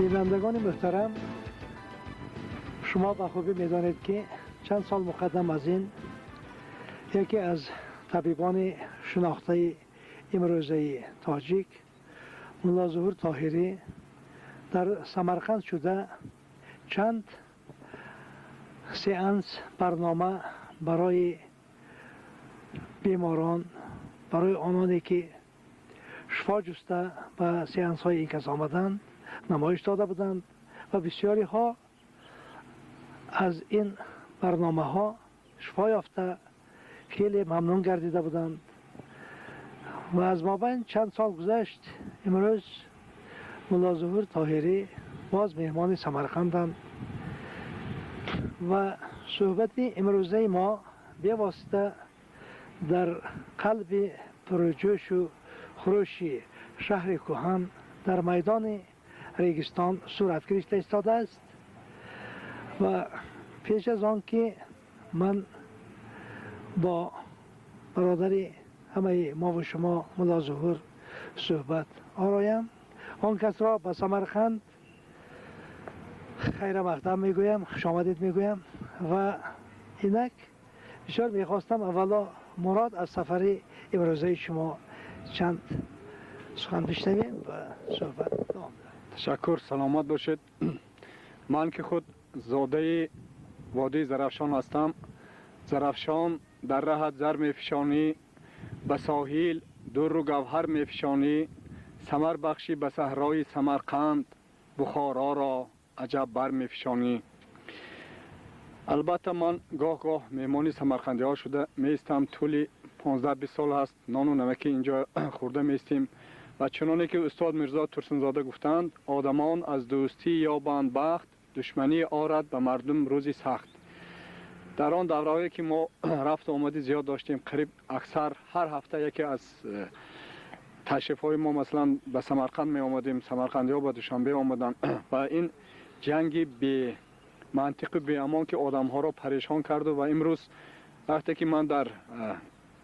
Бинандагони муҳтарам, шумо ба хубӣ медонед, ки чанд сол муқаддам аз ин яке аз табибони шинохтаи имрӯзаи тоҷик, Мулло Зуҳур Тоҳирӣ, дар Самарқанд шуда чанд сеанс барнома барои беморон, барои ононе ки шифо ҷуста ба сеансҳои ин кас омаданд, намоиш дода буданд ва бисёриҳо аз ин барномаҳо шифо ёфта, хеле мамнун гардида буданд. Ва аз мобайн чанд сол гузашт. Имрӯз Мулло Зуҳур Тоҳирӣ боз меҳмони Самарқанданд ва суҳбати имрӯзаи мо бевосита дар қалби пурҷӯшу хурӯши шаҳри кӯҳан, дар майдони Регистон сурат гирифта истодааст. Ва пеш аз он ки ман бо бародари ҳамаи мову шумо, Мулло Зуҳур, суҳбат ороям, он касро ба Самарқанд хайра мақдам мегӯям, хушомадед мегӯям. Ва инак бисёр мехостам аввало мурод аз сафари имрӯзаи шумо чанд сухан бишнавем ва суҳбат давом. Ташаккур, саломат бошед. Ман ки худ зодаи водии Зарафшон ҳастам. Зарафшон, дар раҳат зар мефишонӣ, ба соҳил дурру гавҳар мефишонӣ, самар бахшӣ ба саҳрои Самарқанд, Бухороро аҷаб бар мефишонӣ. Албатта, ман гоҳ гоҳ меҳмони самарқандиҳо шуда меистам. Тӯли 15-20 сол ҳаст, нону намаки инҷо хӯрда меистем. Ва чуноне ки устод Мирзо Турсунзода гуфтанд: «Одамон аз дӯстӣ ёбанд бахт, душманӣ орад ба мардум рӯзи сахт». Дар он давраҳое ки мо рафту омади зиёд доштем, қариб аксар ҳар ҳафта яке аз ташрифҳои мо, масалан, ба Самарқанд меомадем, самарқандиҳо ба Душанбе омаданд. Ва ин ҷанги бемантиқу беамон, ки одамҳоро парешон карду, ва имрӯз вақте ки ман дар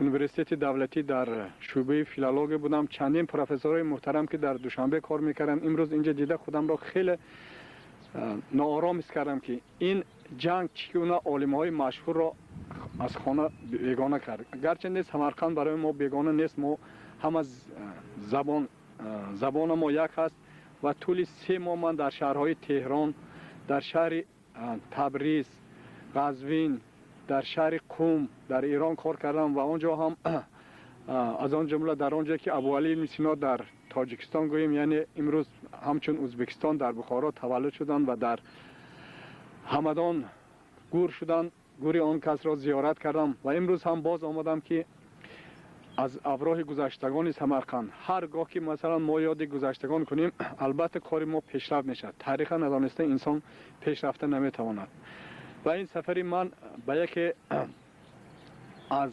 Университети давлатӣ дар шӯъбаи филология будам, чандин профессорҳои муҳтарам, ки дар Душанбе кор мекарданд, имрӯз инҷа дида, худамро хеле ноором ҳис кардам, ки ин ҷанг чӣ гуна олимҳои машҳурро аз хона бегона кард. Гарчанде Самарқанд барои мо бегона нест, мо ҳама забон, забона мо як ҳаст. Ва тӯли 3 моҳ ман дар шаҳрҳои Теҳрон, дар шаҳри Табриз, Қазвин, дар шаҳри Қум дар Эрон кор кардам. Ва он ҷо ҳам, аз он ҷумла дар он ҷое ки Абуалӣ ибни Сино дар Тоҷикистон гӯем, яъне имрӯз ҳамчун Ӯзбекистон, дар Бухоро таваллуд шуданд ва дар Ҳамадон гур шуданд, гури он касро зиёрат кардам. Ва имрӯз ҳам боз омадам, ки аз авроҳи гузаштагони Самарқанд. Ҳар гоҳ ки, масалан, мо ёди гузаштагон кунем, албатта кори мо пешрафт мешавад. Тариха надониста инсон пешрафта наметавонад. Ва ин сафари ман ба яке аз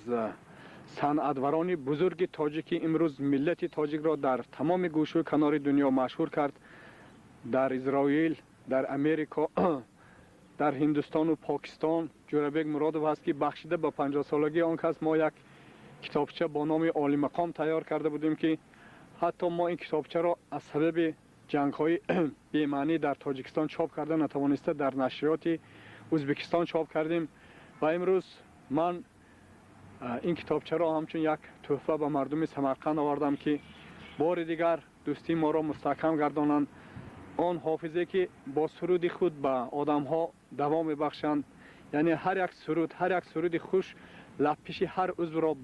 санъатварони бузурги тоҷики имрӯз миллати тоҷикро дар тамоми гӯшӯи канори дунё машҳур кард, дар Изроил, дар Америко, дар Ҳиндустону Покистон, Ҷӯрабек Муродов ҳаст, ки бахшида ба 50-солагии он кас мо як китобча бо номи Олимақом тайёр карда будем, ки ҳатто мо ин китобчаро аз сабаби ҷангҳои бемаънӣ дар Тоҷикистон чоп карда натавониста, дар нашриёти Ӯзбекистон чоп кардем. Ва имрӯз ман ин китобчаро ҳамчун як тӯҳфа ба мардуми Самарқанд овардам, ки бори дигар дӯстии моро мустаҳкам гардонанд. Он ҳофизе, ки бо суруди худ ба одамҳо даво мебахшанд, яъне ҳар як суруд, ҳар як суруди хуш лаппиши ҳар узвро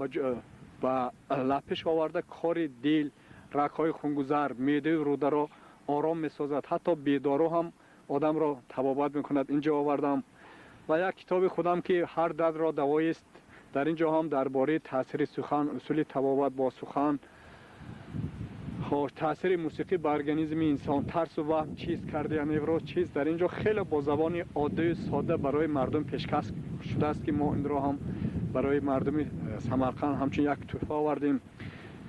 ба лаппиш оварда, кори дил, рагҳои хунгузар, меъдаю рӯдаро ором месозад, ҳатто бедору ҳам одамро табобат мекунад, инҷо овардам. Ва як китоби худам, ки «Ҳар дардро давоист», дар ин ҷо ҳам дар бораи таъсири сухан, усули табобат бо сухан, таъсири мусиқӣ ба организми инсон, тарсу ваҳм чист, кардионевроз чист, дар ин ҷо хеле бо забони оддаю сода барои мардум пешкаш шудааст, ки мо инро ҳам барои мардуми Самарқанд ҳамчун як тӯҳфа овардем.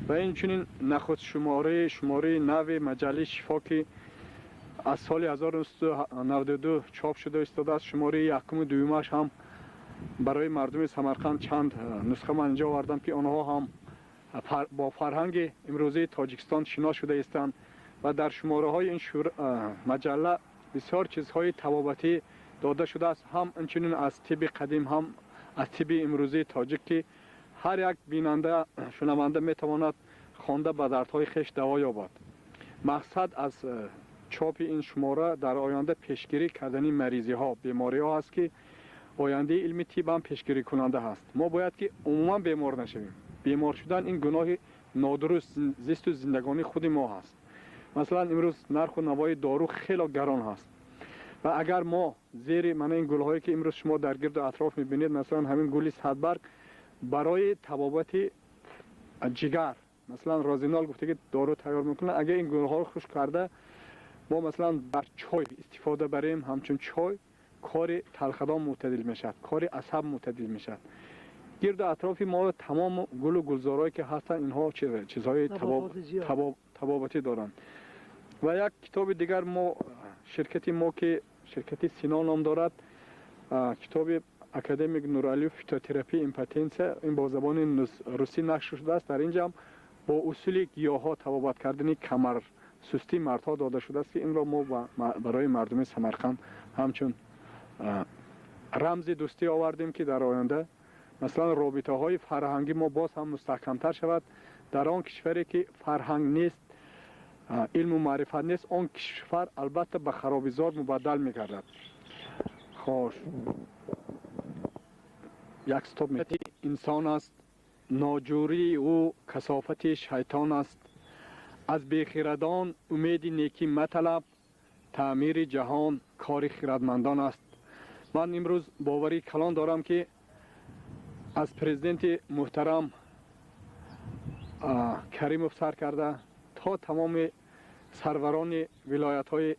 Ва инчунин нахуст шумораи нави маҷаллаи «Шифо», ки аз соли 1992 чоп шуда истодааст, шумораи якуму дуюмаш ҳам барои мардуми Самарқанд чанд нусха ман инҷо овардам, ки онҳо ҳам бо фарҳанги имрӯзии Тоҷикистон шинос шуда истанд. ва дар шумораҳои ин маҷалла бисёр чизҳои табобатӣ дода шудааст, ҳам инчунин аз тибби қадим, ҳам аз тибби имрӯзии тоҷик, ки ҳар як бинанда, шунаванда метавонад хонда ба дардҳои хеш даво ёбад. Мақсад аз чопи ин шумора дар оянда пешгирӣ кардани маризиҳо, бемориҳо аст, ки ояндаи илми тиб ҳам пешгирикунанда ҳаст. Мо бояд ки умуман бемор нашавем. Бемор шудан ин гуноҳи нодуруст зисту зиндагонии худи мо ҳаст. Масалан, имрӯз нарху навои дору хело гарон ҳаст ва агар мо зери мана ин гулҳое, ки имрӯз шумо дар гирду атроф мебинед, масалан, ҳамин гули садбарг барои табобати ҷигар, масалан, розинол гуфтаги дору тайёр мекунад. Агар ин гулҳоро хушк карда мо, масалан, бар чой истифода барем, ҳамчун чой, кори талхадон мӯътадил мешавад, кори асаб мӯътадил мешавад. Гирду атрофи мо тамому гулу гулзорҳое, ки ҳастанд, инҳо чизҳои табобатӣ доранд. Ва як китоби дигар мо, ширкати мо, ки ширкати Сино ном дорад, китоби академик Нуралиев «Фитотерапия импотенция», ин бо забони русӣ нашр шудааст. Дар инҷа бо усули гиёҳҳо табобат кардани камарсустии мардҳо дода шудааст, ки инро мо барои мардуми Самарқанд ҳамчун рамзи дӯстӣ овардем, ки дар оянда, масалан, робитаҳои фарҳангӣ мо боз ҳам мустаҳкамтар шавад. Дар он кишваре, ки фарҳанг нест, илму маърифат нест, он кишвар албатта ба харобизор мубаддал мегардад. Хош, як стоп. Инсон аст ноҷурии ӯ, касофати шайтон аст. Аз бехирадон умеди некӣ маталаб, таъмири ҷаҳон кори хирадмандон аст. Ман имрӯз боварии калон дорам, ки аз президенти муҳтарам Каримов сар карда то тамоми сарварони вилоятҳои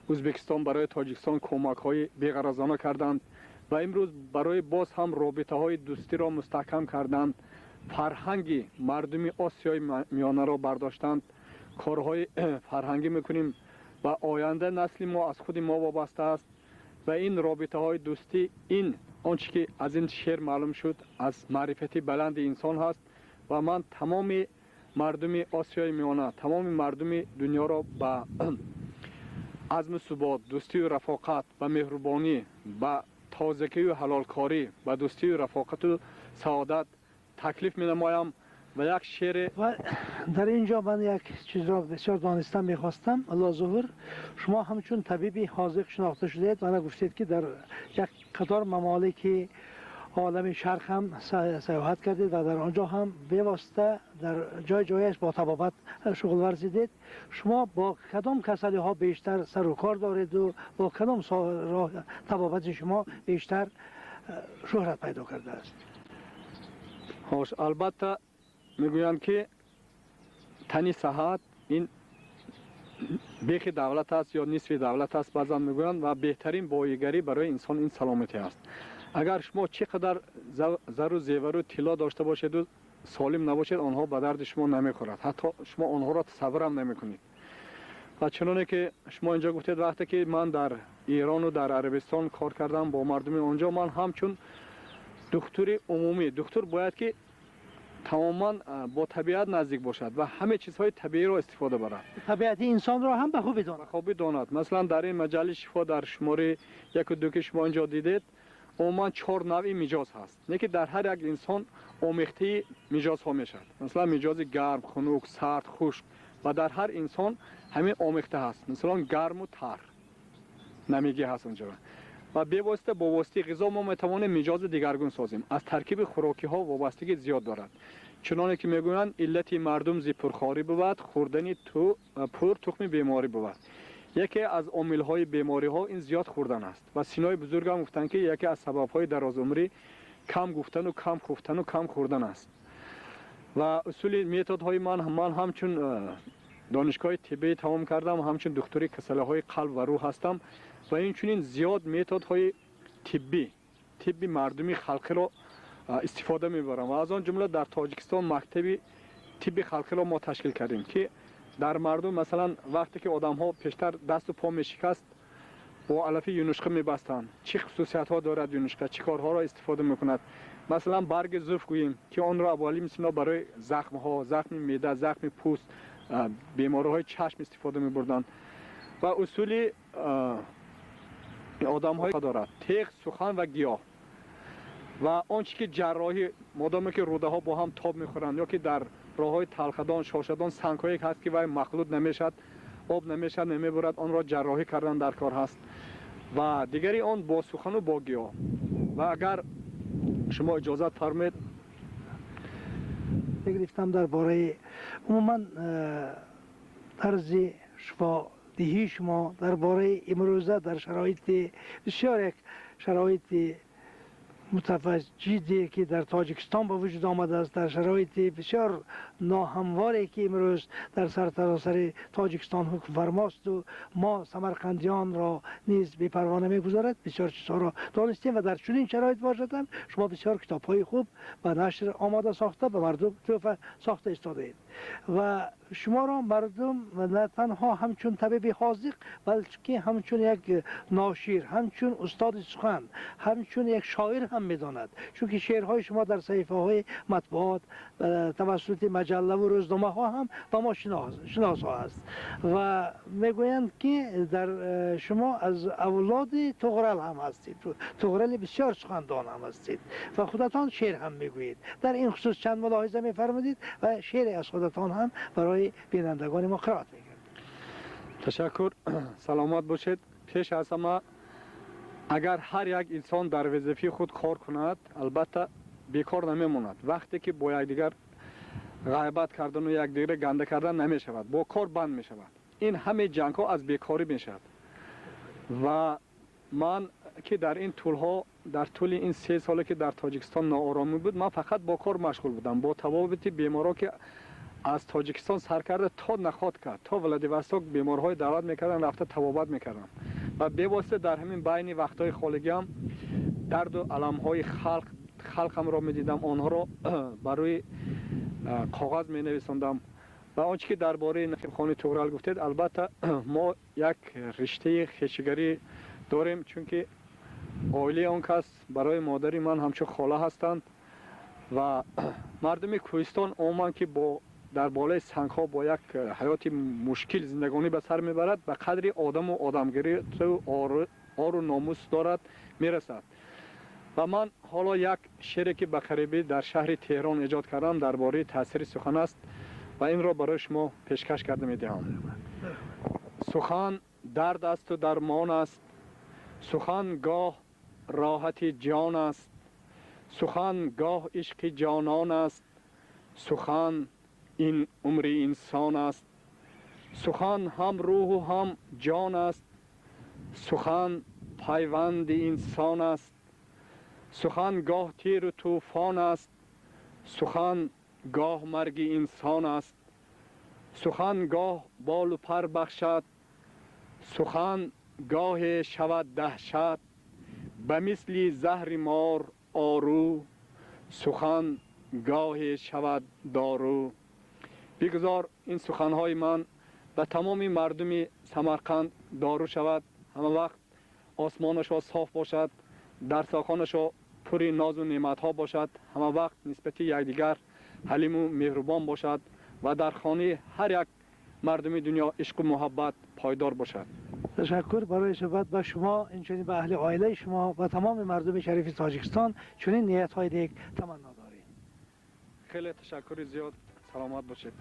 Ӯзбекистон барои Тоҷикистон кӯмакҳои беғаразона карданд ва имрӯз барои боз ҳам робитаҳои дӯстиро мустаҳкам карданд, фарҳанги мардуми Осиёи Миёнаро бардоштанд. Корҳои фарҳангӣ мекунем ва оянда насли мо аз худи мо вобаста аст. Ва ин робитаҳои дӯстӣ, ин он чӣ ки аз ин шеър маълум шуд, аз маърифати баланди инсон ҳаст. Ва ман тамоми мардуми Осиёи Миёна, тамоми мардуми дунёро ба азму субот, дӯстию рафоқат, ба меҳрубонӣ, ба тозагию ҳалолкорӣ, ба дӯстию рафоқату саодат таклиф менамоям ва як шеъре. Ва дар ин ҷо ман як чизро бисёр донистан мехостам. Алло Зуҳур, шумо ҳамчун табиби ҳозиқ шинохта шудаед. Мана гуфтед, ки дар як қатор мамолики олами шарқ ҳам сайёҳат кардед ва дар он ҷо ҳам бевосита дар ҷой ҷояш бо табобат шуғл варзидед. Шумо бо кадом касалиҳо бештар сару кор дореду бо кадом роҳ табобати шумо бештар шӯҳрат пайдо кардааст? Хош, албатта, мегӯянд, ки тани саҳат ин бехи давлат аст ё нисфи давлат аст, баъзан мегӯянд. Ва беҳтарин боигарӣ барои инсон ин саломатӣ аст. Агар шумо чӣ қадар зару зевару тилло дошта бошеду солим набошед, онҳо ба дарди шумо намехӯрад, ҳатто шумо онҳоро тасаввурам намекунед. Ва чуноне ки шумо инҷо гуфтед, вақте ки ман дар Эрону дар Арабистон кор кардам бо мардуми онҷо, ман ҳамчун духтури умумӣ, духтур бояд ки тамоман бо табиат наздик бошад ва ҳама чизҳои табииро истифода барад. Табиати инсонро ҳам ба хубӣ донад. Ба хубӣ донад. Масалан, дар ин маҷалли Шифо дар шумораи яку ду, ки шумо инҷо дидед, умуман чор навъи миҷоз ҳаст, не ки дар ҳар як инсон омехтаи миҷозҳо мешавад, масалан, миҷози гарм, хунук, сард, хушк, ва дар ҳар инсон ҳамин омехта ҳаст, масалан, гарму тар, намигӣ ҳаст онҷо. Ва бевосита бо воситаи ғизо мо метавонем миҷози дигаргун созем. Аз таркиби хӯрокиҳо вобастагӣ зиёд дорад. Чуноне ки мегӯянд, иллати мардум зи пурхорӣ бувад, хӯрдани пур тухми беморӣ бувад. Яке аз омилҳои бемориҳо ин зиёд хӯрдан аст. Ва Синои бузургам гуфтанд, ки яке аз сабабҳои дарозумрӣ кам гуфтану кам хуфтану кам хӯрдан аст. Ва усули методҳои ман ҳамчун донишгоҳи тиббӣ тамом кардам, ҳамчун духтури касалиҳои қалб ва рӯҳ ҳастам ва инчунин зиёд методҳои тиббӣ, тибби мардуми халқиро истифода мебарам. Ва аз он ҷумла дар Тоҷикистон мактаби тибби халқиро мо ташкил кардем, ки дар мардум, масалан, вақте ки одамҳо пештар дасту по мешикаст, бо алафи юнушқа мебастанд. Чӣ хусусиятҳо дорад юнушқа, чӣ корҳоро истифода мекунад? Масалан, барги зуф гӯем, ки онро Абуалӣ Сино барои захмҳо, захми меъда, захми пӯст, Бемориҳои чашм истифода мебурданд ва усули одамҳои дорад теғ, сухан ва гиёҳ. Ва он чи ки ҷарроҳӣ, модоме ки рӯдаҳо бо ҳам тоб мехӯранд ё ки дар роҳҳои талхадон, шошадон сангҳое ҳаст, ки вай махлут намешавад, об намешавад, намебурад, онро ҷарроҳӣ кардан дар кор ҳаст. Ва дигари он бо сухану бо гиёҳ. Ва агар шумо иҷозат фармоед, Гирифтам дар бораи умуман тарзи шифодиҳии шумо, дар бораи имрӯза дар шароити бисёр як шароити мутаваҷҷиде, ки дар Тоҷикистон ба вуҷуд омадааст, дар шароити бисёр ноҳамворе, ки имрӯз дар сартаросари Тоҷикистон ҳукмфармосту мо самарқандиёнро низ бепарво намегузорад, бисёр чизҳоро донистем. Ва дар чунин шароит бошад ҳам шумо бисёр китобҳои хуб ба нашр омода сохта, ба мардум тӯҳфа сохта истодаед. Ва шуморо мардум на танҳо ҳамчун табиби ҳозиқ, балки ҳамчун як ношир, ҳамчун устоди сухан, ҳамчун як шоир ҳам медонад, чунки шеърҳои шумо дар саҳифаҳои матбуот, тавассути маҷаллаву рӯзномаҳо ҳам ба мо шиносо аст. Ва мегӯянд, ки дар шумо аз авлоди Туғрал ҳам ҳастед, Туғрали бисёр сухандон ҳам ҳастед ва худатон шеър ҳам мегӯед. Дар ин хусус чанд мулоҳиза мефармудед ва шеъре аз худатон ҳам барои бинандагони мо қироат мекардед. Ташаккур, саломат бошед. Пеш аз ҳама, агар ҳар як инсон дар вазифаи худ кор кунад, албатта бекор намемонад. Вақте ки бо якдигар ғайбат кардану якдигарро ганда кардан намешавад, бо кор банд мешавад. Ин ҳамаи ҷангҳо аз бекорӣ мешавад. Ва ман ки дар ин тӯлҳо, дар тӯли ин 3 соле ки дар Тоҷикистон нооромӣ буд, ман фақат бо кор машғул будам, бо табобати беморо, ки аз Тоҷикистон сар карда то Находка, то Владивосток беморҳои даъват мекардам, рафта табобат мекардам. Ва бевосита дар ҳамин байни вақтҳои холигиам дарду аламҳои халқамро медидам, онҳоро бар рӯи коғаз менависондам. Ва он чи ки дар бораи Нақибхони Туғрал гуфтед, албатта, мо як риштаи хешигарӣ дорем, чунки оилаи он кас барои модари ман ҳамчун хола ҳастанд. Ва мардуми кӯҳистон умуман, ки бо дар болои сангҳо бо як ҳаёти мушкил зиндагонӣ ба сар мебарад, ба қадри одаму одамгириту ору номус дорад, мерасад. Ва ман ҳоло як шеъре, ки ба қарибӣ дар шаҳри Теҳрон эҷод кардам, дар бораи таъсири сухан аст ва инро барои шумо пешкаш карда медиҳам. Сухан дард асту дармон аст, сухан гоҳ роҳати ҷон аст, сухан гоҳ ишқи ҷонон аст, сухан ин умри инсон аст, сухан ҳам рӯҳу ҳам ҷон аст, сухан пайванди инсон аст, сухан гоҳ тиру тӯфон аст, сухан гоҳ марги инсон аст, сухан гоҳ болу пар бахшад, сухан гоҳе шавад даҳшат, ба мисли заҳри мор ору, сухан гоҳе шавад дору. Бигузор ин суханҳои ман ба тамоми мардуми Самарқанд дору шавад. Ҳама вақт осмонашо соф бошад, дастархонашо пури нозу неъматҳо бошад, ҳама вақт нисбати якдигар ҳалиму меҳрубон бошад ва дар хонаи ҳар як мардуми дунё ишқу муҳаббат пойдор бошад. Ташаккур барои суҳбат. Ба шумо, инчунин ба аҳли оилаи шумо ва тамоми мардуми шарифи Тоҷикистон чунин ниятҳои нек таманно дорем. Хеле ташаккури зиёд, саломат бошед.